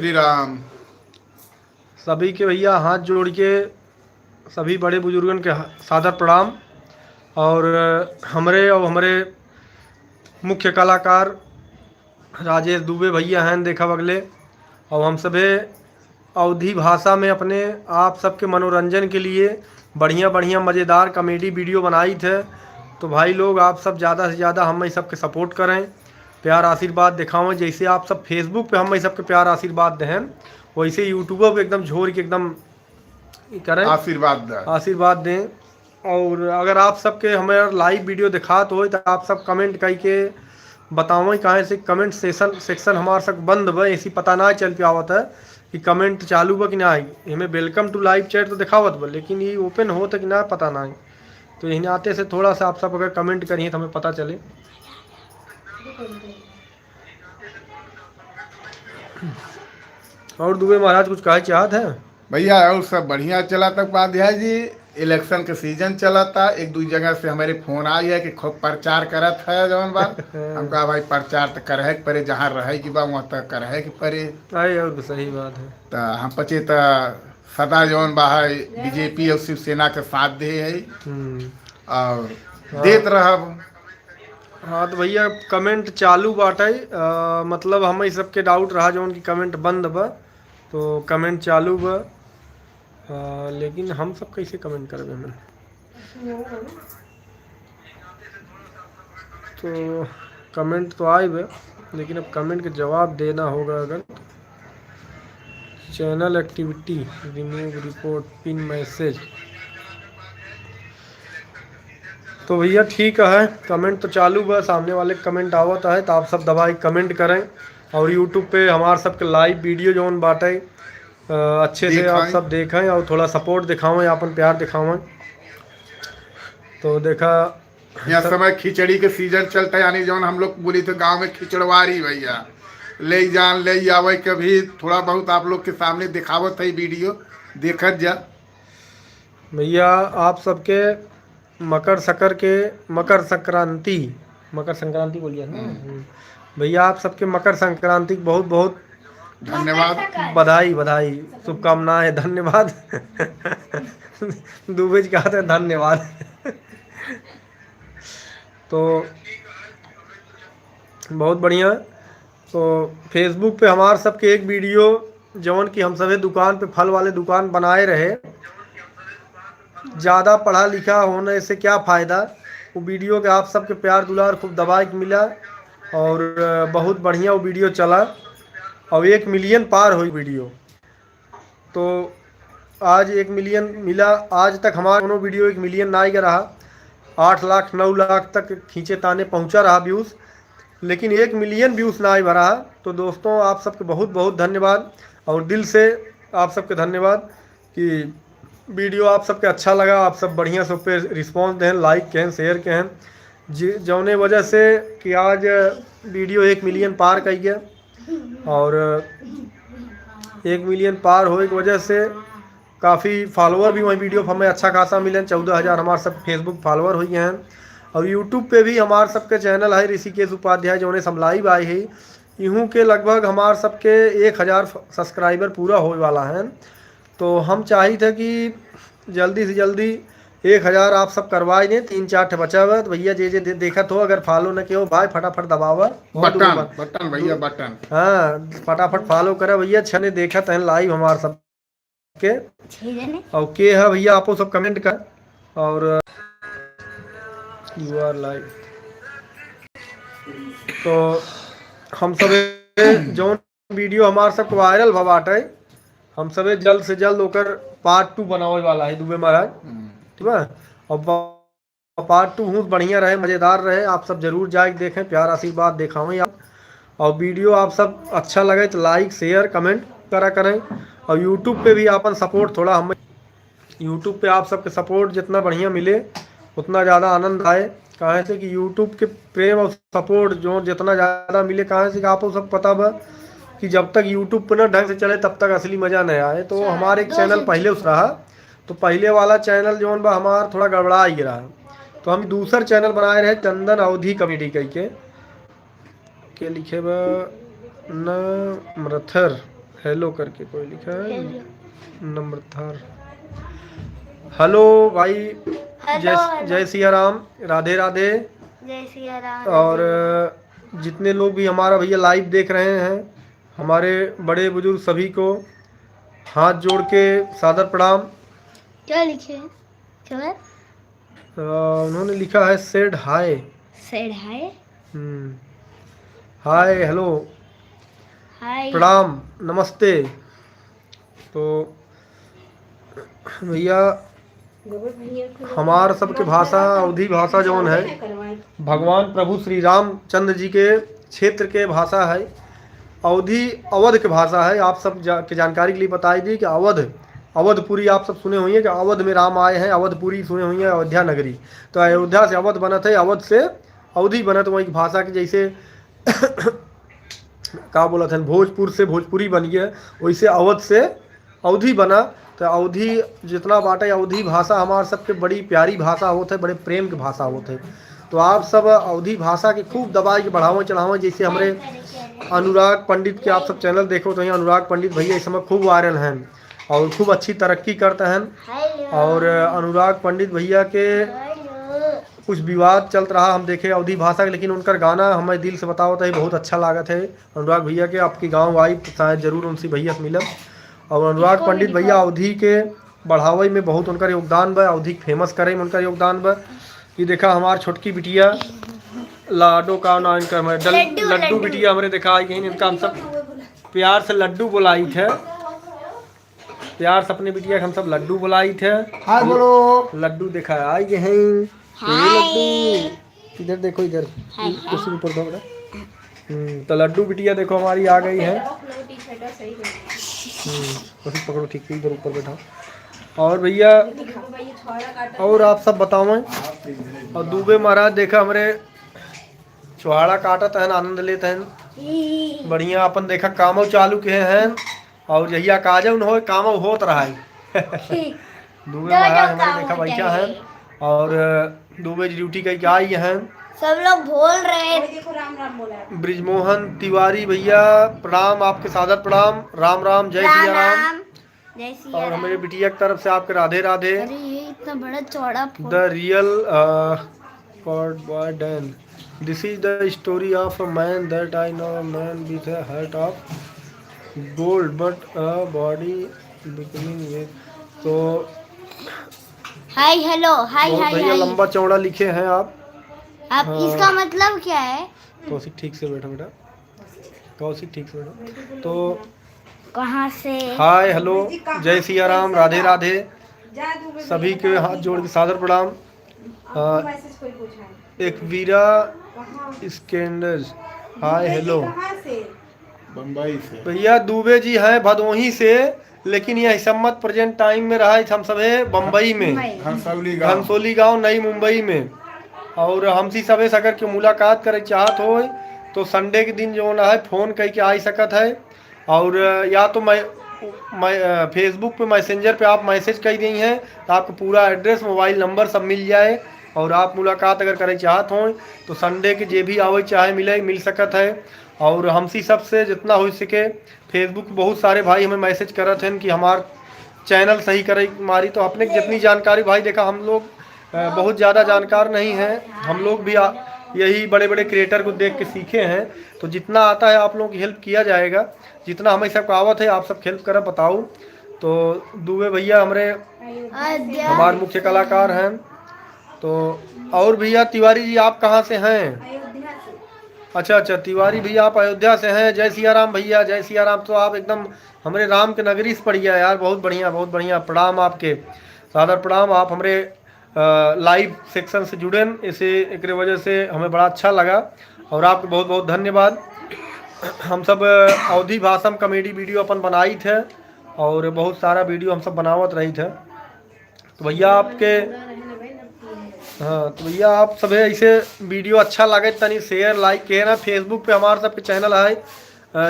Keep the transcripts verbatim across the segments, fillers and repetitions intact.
श्री राम। सभी के भैया हाथ जोड़ के सभी बड़े बुजुर्गन के हा-, सादर प्रणाम। और हमरे और हमरे मुख्य कलाकार राजेश दुबे भैया हैं, देखा बगले, और हम सभे अवधी भाषा में अपने आप सबके मनोरंजन के लिए बढ़िया बढ़िया मज़ेदार comedy video बनाइत है। तो भाई लोग, आप सब ज़्यादा से ज़्यादा हम सबके support करें, प्यार आशीर्वाद दिखावें। जैसे आप सब Facebook पे हम सबके प्यार आशीर्वाद दें, वैसे YouTube पे एकदम झोर के एकदम करें, आशीर्वाद दें। आशीर्वाद दें। और अगर आप सबके हमारा live video दिखात होय तो आप सब comment करके बतावें, काहे से comment section, section हमार सब बंद बा, ऐसी पता ना चल पावत है कि comment चालू बा कि ना। एमे welcome to live chat तो दिखावत बा, लेकिन ये open होत है कि ना, पता ना। तो यही नाते से थोड़ा सा आप सब अगर comment करिए तो हमें पता चले। और दुबे महाराज कुछ कहे चाहत है? भैया, और सब बढ़िया चलत है उपाध्याय जी। Election के season चलत है, एक दू जगह से हमारे phone आई है कि खूब प्रचार करत है जौन बा। हम कहा, भाई, प्रचार तो करहे के परे, जहाँ रहे के बा वहाँ तो करहे के परे। अरे, और तो सही बात है। तो हम पचे तो सदा जौन बा है BJP और शिवसेना के साथ दे है हम्म। और हाँ। देत रहब। हाँ, तो भैया, comment चालू बाटे, अ, मतलब, हम ई सबके doubt रहा जौन कि comment बंद बा, तो comment चालू बा। अ, लेकिन हम सब कैसे comment करबे हमन? तो comment तो आए बा, लेकिन अब comment के जवाब देना होगा अगर। Channel activity, remove report, pin message। तो भैया ठीक है, comment तो चालू बा, सामने वाले comment आवत है, तो आप सब दबाई comment करें। और YouTube पे हमार सबके live video जौन बाटे, अ, अच्छे से आप देखें। सब देखें और थोड़ा support दिखावें, अपन प्यार दिखावें। तो देखा, यहाँ सब समय खिचड़ी के season चलता है, यानी जौन हम लोग बोली थे गाँव में खिचड़वारी भैया, ले जान ले आवे के भी थोड़ा बहुत आप लोग के सामने दिखावत है video, देखत जा। भैया, आप सबके मकर सकर के, मकर संक्रांति, मकर संक्रांति बोलिए ना। हम्म। हम्म। भैया, आप सबके मकर संक्रांति के बहुत बहुत धन्यवाद। बधाई, बधाई, शुभकामनाएं, धन्यवाद। दुबे जी कहते हैं धन्यवाद। तो बहुत बढ़िया। तो Facebook पे हमार सबके एक video, जौन कि हम सभे दुकान पे, फल वाले दुकान बनाए रहे, ज़्यादा पढ़ा लिखा होने से क्या फ़ायदा, वो video के आप सबके प्यार दुलार खूब दबाए के मिला और बहुत बढ़िया वो video चला और एक million पार हुई video। तो आज एक million मिला। आज तक हमार कोनो video एक million ना आइगा रहा, आठ लाख नौ लाख तक खींचे ताने पहुँचा रहा views, लेकिन एक million views ना आइ भरा। तो दोस्तों, आप सबके बहुत बहुत धन्यवाद और दिल से आप सबके धन्यवाद कि video आप सबके अच्छा लगा, आप सब बढ़िया से पे response देहन, like कहन, share कहन, जि-, जौने वजह से कि आज video एक million पार कइ गया और एक million पार होए के वजह से काफ़ी follower भी वहीं video पर हमें अच्छा खासा मिलन, चौदह हज़ार हमार सब Facebook follower होइ गए हैं। और YouTube पे भी हमार सबके channel है ऋषिकेश उपाध्याय, जौने से हम live आए हैं, इहूँ के लगभग हमार सबके एक हज़ार subscriber पूरा होए वाला है। तो हम चाहित है कि जल्दी से जल्दी एक हज़ार आप सब करवाए दें, तीन चार ठे बचा हुआ। तो भैया, जे जे दे-, देखत हो, अगर follow न किए हो भाई, फटाफट दबावा। बहुत button, बा-, button भैया, दू-, button। हाँ, फटाफट follow करा भैया, छने देखत हैं live हमार सब के। छह जने। और के है भैया, आपो सब comment कर। और you are live। तो हम सब जौन video हमार सब viral भवा बाटे, हम सबे जल्द से जल्द ओकर part two बनावे वाला है दुबे महाराज, हम्म। ठीक बा? और पा-, part two हूँ बढ़िया रहे, मज़ेदार रहे, आप सब जरूर जाके देखें, प्यार आशीर्वाद देखावें आप। और video आप सब अच्छा लगे तो like, share, comment करा करें। और YouTube पे भी आपन support थोड़ा हम YouTube पे आप सबके support जितना बढ़िया मिले, उतना ज़्यादा आनंद आए। काहे से कि YouTube के प्रेम और support जो जितना ज़्यादा मिले, काहे से कि आपको सब पता बा कि जब तक YouTube पे ना ढंग से चले, तब तक असली मज़ा नहीं आए। तो हमारे एक channel पहले उस रहा, तो पहले वाला channel जौन बा हमार थोड़ा गड़बड़ा ही रहा, तो हम दूसर channel बनाए रहे चंदन अवधी comedy कह के। के लिखे बा न मरथर। हेलो करके कोई लिखा है। हेलो। नंबर थर। हेलो भाई। हेलो, जय, हेलो। जय सिया राम, राधे राधे। जय सिया राम, और, राधे राधे। अ, जितने लोग भी हमारा भैया लाइव देख रहे हैं, हमारे बड़े बुजुर्ग सभी को हाथ जोड़ के सादर प्रणाम। क्या लिखे हैं? क्या है? अ, उन्होंने लिखा है said hi। Said hi। हम्म। हाय, हेलो। हाय। प्रणाम, नमस्ते। तो भैया, हमार सबके भाषा, अवधी भाषा जौन है, भगवान प्रभु श्री रामचंद्र जी के क्षेत्र के भाषा है, अवधी, अवध के भाषा है। आप सब जा-, के जानकारी के लिए बताई दी कि अवध, अवधपुरी आप सब सुने हुए हैं कि अवध में राम आए हैं, अवधपुरी सुने हुए हैं, अयोध्या नगरी। तो अयोध्या से अवध बनत है, अवध से अवधी बनत, वही भाषा के जैसे का बोलत हन, भोजपुर से भोजपुरी बन गया, वैसे अवध से अवधी बना। तो अवधी जितना बाटे, अवधी भाषा हमार सबके बड़ी प्यारी भाषा होत है, बड़े प्रेम के भाषा होत है। तो आप सब अवधी भाषा के खूब दबाए के बढ़ावें चढ़ावें। जैसे हमरे अनुराग पंडित के आप सब चैनल देखो तो यहाँ अनुराग पंडित भैया इस समय खूब वायरल हैं और खूब अच्छी तरक्की करते हैं। हेलो। और अनुराग पंडित भैया के हेलो। कुछ विवाद चलत रहा, हम देखे अवधी भाषा के, लेकिन उनकर गाना हमें दिल से बतावत है, बहुत अच्छा लागत है। अनुराग भैया के आपकी गाँव आई, शायद जरूर उनसे भैया से मिलब। और अनुराग पंडित भैया अवधी के बढ़ावे में बहुत उनकर योगदान बा, अवधी के फेमस करे में उनकर योगदान बा। ये देखा हमार छोटकी बिटिया लाडो का नाम इनका हमारे डल-, लड्डू, लड्डू लड्डू। बिटिया हमरे देखा आई गई, इनका हम सब प्यार से लड्डू बोलाई थे। प्यार से अपने बिटिया के हम सब लड्डू बोलाई थे। हाय बोलो। लड्डू देखा आई गए हैं। ये हाय। लड्डू, इधर देखो, इधर। हाय, हाय। कुर्सी के ऊपर दो बेटा। हम्म, तो लड्डू बिटिया देखो हमारी आ गई है। हम्म, बस पकड़ो ठीक से, इधर ऊपर बैठा। और भैया, और आप सब बतावें। और दुबे महाराज देखा हमरे छोहाड़ा काटत हैं, आनंद लेत हैं। बढ़िया अपन देखा कामो चालू किए हैं। और जहिया काजो न होए, कामो होत रहा है। दुबे दो महाराज लोग हमारे काम देखा हो बैठा जाए। हैं। और, अ, दुबे जी ड्यूटी करके आई हैं। सब लोग बोल रहे हैं। देखो, राम राम बोला है। ब्रिजमोहन तिवारी भैया, प्रणाम, आपके सादर प्रणाम। राम राम, जय राम सिया राम। राम, जय सिया और राम। हमारे बिटिया की तरफ से आपके राधे राधे। अरे, ये इतना बड़ा चौड़ा फूल। The real, अ, Cowboy Dan. This is the story of a man that I know, a man with a heart of gold, but a body becoming weak. तो हाय, हेलो, हाय, बहुत हाय, भैया हाय। लंबा चौड़ा लिखे हैं आप। आप हाँ। इसका मतलब क्या है? कौशिक, ठीक से बैठो बेटा, कौशिक, ठीक से बैठो। तो कहाँ से? हाय, हेलो, जय सिया राम, राधे राधे। सभी के हाथ जोड़ के सादर प्रणाम। हाँ, एक वीरा स्कैंडर्स, हाय, हेलो। बम्बई से। भैया दुबे जी हैं भदोही से, लेकिन यह इस समय present time में रहा है, हम सब है बम्बई में। घनसौली गाँव। घनसौली गाँव, नई मुंबई में। और हमसी सबे से अगर के मुलाकात करे चाहत होए, तो Sunday के दिन जौन है, phone करके आ सकत है। और या तो मैं, मैं, अ, Facebook पे, Messenger पे आप message कर दी हैं, तो आपको पूरा address, mobile number सब मिल जाए। और आप मुलाकात अगर करे चाहत हों, तो Sunday के जे भी आवे चाहे मिले, मिल सकत है। और हमसी सबसे जितना हो सके, Facebook पे बहुत सारे भाई हमें message करत हैं कि हमार channel सही करे मारी, तो अपने जितनी जानकारी भाई देखा, हम लोग, अ, बहुत ज़्यादा जानकार नहीं हैं, हम लोग भी आ-, यही बड़े-बड़े creator को देख के सीखे हैं। तो जितना आता है आप लोगों की help किया जाएगा, जितना हमें सबको आवत है आप सब help करब, बताओ। तो दुबे भैया हमरे अयोध्या से। हमार मुख्य कलाकार हैं। तो और भैया तिवारी जी, आप कहाँ से हैं? अयोध्या से। अच्छा, अच्छा, तिवारी भैया आप अयोध्या से हैं। जय सिया राम भैया, जय सिया राम। तो आप एकदम हमरे राम के नगरी से पड़ गया यार, बहुत बढ़िया, बहुत बढ़िया। प्रणाम आपके, सादर प्रणाम। आप हमरे, अ, live section से जुड़ेन, इसे, एकरे वजह से हमें बड़ा अच्छा लगा और आपके बहुत बहुत धन्यवाद। हम सब, अ, अवधी भाषा में comedy video अपन बनाई थे और बहुत सारा video हम सब बनावत रही थे। तो भैया आपके, हाँ, तो भैया आप सभे ऐसे video अच्छा लगे तनी share, like के ना। Facebook पे हमार सबके channel है, अ,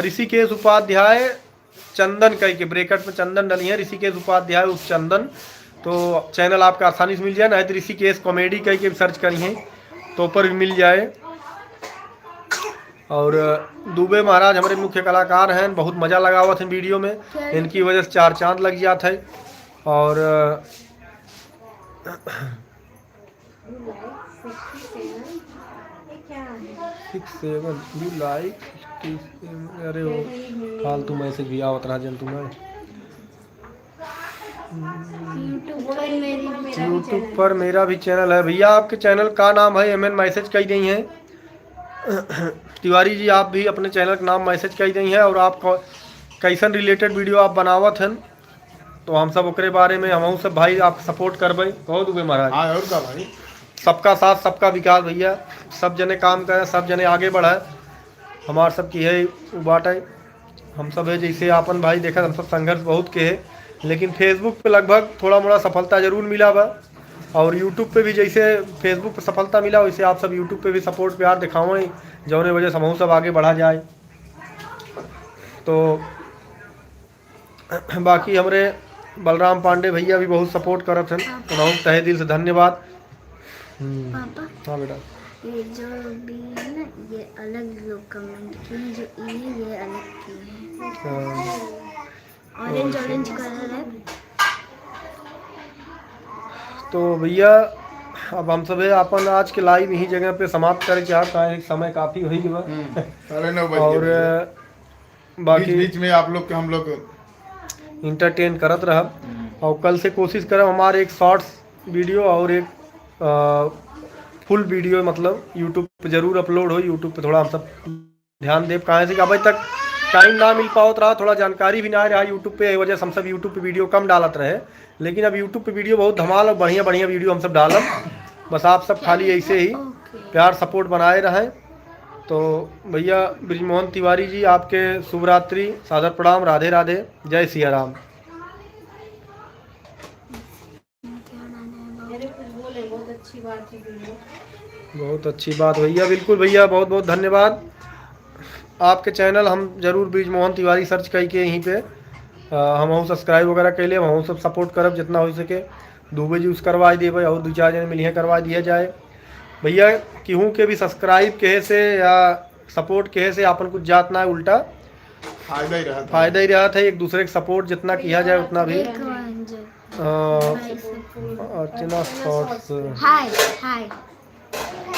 ऋषिकेश उपाध्याय चंदन कह के, bracket में चंदन डली है, ऋषिकेश उपाध्याय उर्फ चंदन। तो channel आपका आसानी से मिल जाए, नहीं तो ऋषिकेश comedy कह के भी search करी हैं तो ऊपर भी मिल जाए। और दुबे महाराज हमरे मुख्य कलाकार हैं, बहुत मजा लगावत हैं video में, इनकी वजह से चार चांद लग जात है। और six seven, you like sixty seven, अरे वो फालतू message भी आवत रहा जन तुम्हें। YouTube पर मेरी, मेरा भी YouTube channel पर है। मेरा भी channel है। भैया, आपके channel का नाम है? एमएन message कई देई हैं। तिवारी जी, आप भी अपने channel का नाम message कई देई हैं और आप कौ-, कैसन related video आप बनावत हन, तो हम सब ओकरे बारे में, हमहू सब भाई आप support करबे। कहो दुबे महाराज। हाँ, और का भाई? सबका साथ, सबका विकास भैया, सब जने काम करे, सब जने आगे बढ़े। हमार सब की है उ बात है, हम सब है जैसे आपन भाई देखत, हम सब संघर्ष बहुत के है, लेकिन Facebook पे लगभग थोड़ा मोड़ा सफलता जरूर मिला बा। और YouTube पे भी जैसे Facebook पे सफलता मिला, वैसे आप सब YouTube पे भी support प्यार दिखावें, जौने वजह से हमहू सब आगे बढ़ा जाए। तो बाकी हमरे बलराम पांडे भैया भी बहुत support करत हैं, उन्होंने तहे दिल से धन्यवाद। हम्म। पापा, हाँ बेटा। ये जो भी है ना, ये अलग लोग comment किए हैं, जो ई है, ये अलग किए हैं। हाँ। Orange, orange colour है। तो भैया, अब हम सब अपन आज के live यही जगह पे समाप्त करे चाहत हैं, समय काफी हो गया। हम्म, साढ़े नौ बज गए और भैया। बाकी बीच, बीच में आप लोग के हम लोग entertain करत रहब। हम्म। और कल से कोशिश करब हमारे एक shorts video और एक, अ, full video, मतलब, YouTube पे जरूर upload हो। YouTube पे थोड़ा हम सब ध्यान देब, काहे से कि अभी तक time ना मिल पावत रहा, थोड़ा जानकारी भी ना रहा YouTube पे, ये वजह से हम सब YouTube पे video कम डालत रहे। लेकिन अब YouTube पे video बहुत धमाल और बढ़िया बढ़िया video हम सब डालब। बस आप सब खाली ऐसे ही OK। प्यार support बनाए रहें। तो भैया ब्रिजमोहन तिवारी जी, आपके शुभ रात्रि, सादर प्रणाम, राधे राधे, जय सिया राम। अरे कुछ बोले, बहुत अच्छी बात है भैया। बहुत अच्छी बात भैया, बिल्कुल भैया, बहुत बहुत धन्यवाद। आपके channel हम जरूर ब्रिजमोहन तिवारी search करके यहीं पे, अ, हमहू subscribe वगैरह कर ले, हमहू सब support करब जितना हो सके। दुबे जी उस करवा देबे और दो चार जने मिलिए करवा दिया जाए। भैया, केहू के भी subscribe कहे से या support कहे से आपन कुछ जात ना है, उल्टा फायदा ही रहत है। फायदा ही रहत है। एक दूसरे के support जितना किया जाए उतना भी। एक बार जो अ, भाई support। अर्चना Thoughts। Hi, hi।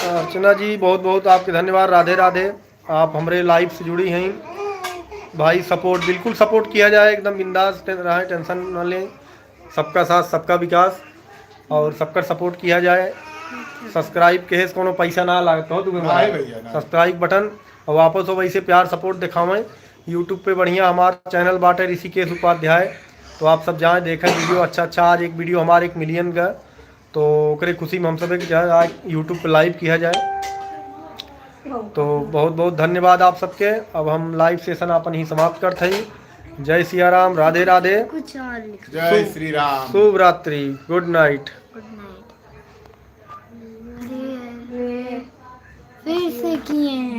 अर्चना जी, बहुत बहुत आपके धन्यवाद, राधे राधे। आप हमरे live से जुड़ी हैं भाई, support बिल्कुल support किया जाए, एकदम बिंदास टे-, रहें, tension ना लें। सबका साथ, सबका विकास और सबका support किया जाए। Subscribe कहे से कोनो पैसा ना लागत हो तुम्हें नहीं महाराज। भैया, नहीं। Subscribe button और वापस हो वैसे प्यार support दिखावें। YouTube पे बढ़िया हमार channel बाटे ऋषिकेश उपाध्याय, तो आप सब जाएं देखें video अच्छा अच्छा। आज एक video हमारे एक million का, तो ओकरे खुशी में हम सब एक जाए आज YouTube पे live किया जाए। तो बहुत बहुत धन्यवाद आप सबके। अब हम live session अपन ही समाप्त करत हई। जय सिया राम, राधे राधे। कुछ और लिख। जय श्री राम। शुभ रात्रि, good night। Good night। अरे, फिर से किए हैं।